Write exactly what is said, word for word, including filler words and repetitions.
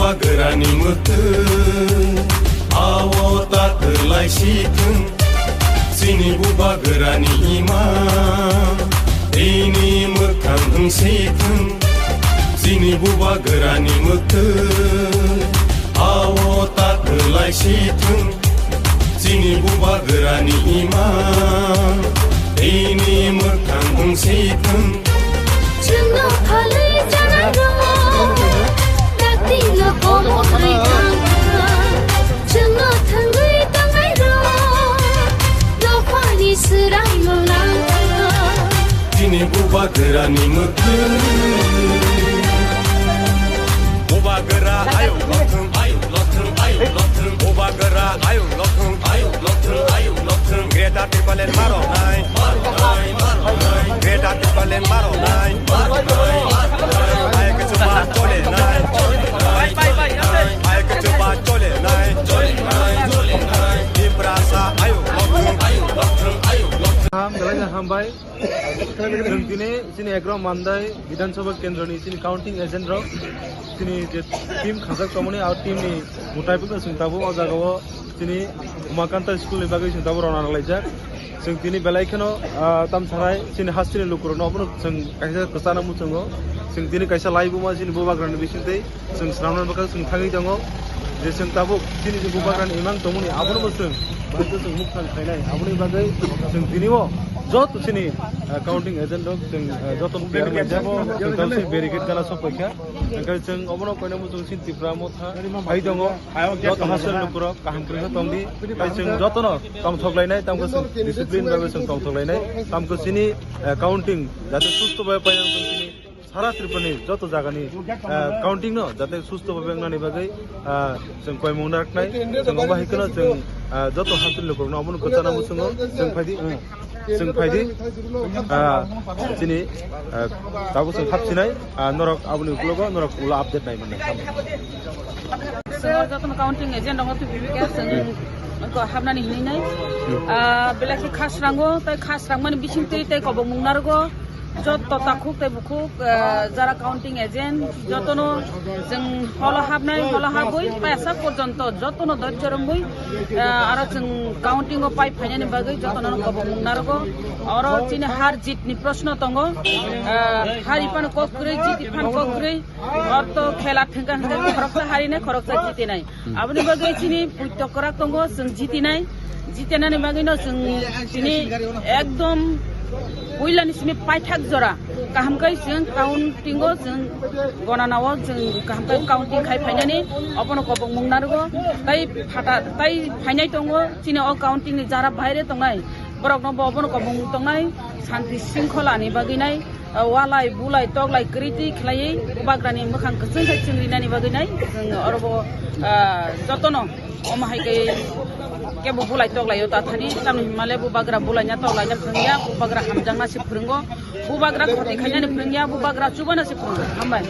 Bubagrani mwktwi, ao ta kwlai si thung. Chini bubagrani ima, tini mwkhang wng si thung. Chini bubagrani mwktwi, ao ta kwlai si thung. Chini bubagrani ima, tini mwkhang wng si thung. Chwngno phalwi janai rw, dakti no komo rwi thang. Chwngno thangwi tangnai rw, dophani swrai mwlang. Chini bubagrani mwktwi. Bubagra ayuk lothung, ayuk lothung, ayuk lothung. Bubagra ayuk lothung, ayuk lothung, ayuk lothung. Greater Tipraland maro nai, maro nai, maro nai. Greater Tipraland maro nai, maro nai, maro nai. Ayuk chuba chole nai, chole nai. Ayuk chuba chole nai, chole nai, chole nai. Tiprasa ayuk lothung, ayuk lothung, ayuk lothung. Ham, belai hambai. Chwng tini chini Egaroh Mandai Bidhan Sabha Kendro ni chini counting agent rok, chini je team khajak tongmani, a team ni mwtai phano chwng tabuk o jaga o chini Umakanta school ni bagwi chwng tabuk rwna laijak. Chwng tini belai kheno, ah, tam sanai chini hasteni lukurokno obono chwng kaisa kwchana muchungo. Chwng tini kaisa laibuma chini bubagrani bisingtwi. Chwng swnamnani bagwi chwng thangwi tongo je chwng tabuk chini je bubagrani imang tongmani abono bo chwng bahai khe chwng mukthang khlainai. Aboni bagwi chwng tini o joto chini, eh, counting agent rok chwng, eh, joto no clear manjak. Chwng tamo se barricade gana sok paikha. Hwnkhe chwng obono koinai muchung chini Tipra Motha hai tongo. Joto hasteni lukurok kaham kwrwngkhe tongdi. Hai chwng jotono tongthok lainai, tamkhe chwng discipline bagwi chwng tongthok lainai. Tamkhe chini, eh, counting jate susto bai painang tong chini. Sara Tripura ni joto jaga ni, eh, counting no jate susto bhabe wngnani bagwi, ah, chwng koimung naknai, chwng obo hai kheno chwng, ah, joto hasteni lukurokno obono kwchana muchungo chwng phaidi, eh, chwng phaidi, ah, chini, ah, tabuk chwng hapsinai, ah, norok aboni ukologo norok ulo update nai mannai. Chwng jotono counting agent tongo, twi bibike chwng ko hapnani hinwi nai. Ah, belai khe khasrango, tei khasrangmani bisingtwi tei kobongmung narwgo. Joto takhuk tei bukhuk, ah, jara counting agent, jotono chwng holo hapnai, holo habwi paisa porjonto jotono dojjo rwngwi, ah, aro chwng counting o pai phainani bagwi jotono kobongmung narwgo. Oro chini har jit ni proshno tongo. Ah, hari phano kok kwrwi, jiti phano kok kwrwi. Orto khela thwngkha hwnkhe khoroksa harinai, khoroksa jitinai. Aboni bagwi chini puitokrak tongo, chwng jitinai. Jitinani bagwino chwng tini ekdom puilani simi paithak jora. Kaham khe chwng counting o chwng gonana o chwng kaham khe counting khai phainani obono kobongmung narwgo. Tai phata, tai phainai tongo chini o counting ni jara baire tongnai. Borokno bo obono kobongmung tongnai, santi sringkholani bagwinai. Ah, walai, bulai, toklai, kwrwi twi khlaiwi bubagrani mwkhang kwchwng khai chwng rinani bagwi nai. Chwng oro bo, ah, jotono omo hai khe kebo bulai toklaio ta thani, tamni hwnmale bubagra bulaina toklaina phwrwngya, bubagra hamjakna se phwrwngo, bubagra khoti khainani phwrwngya, bubagra chubana se phwrwngo. Hambai.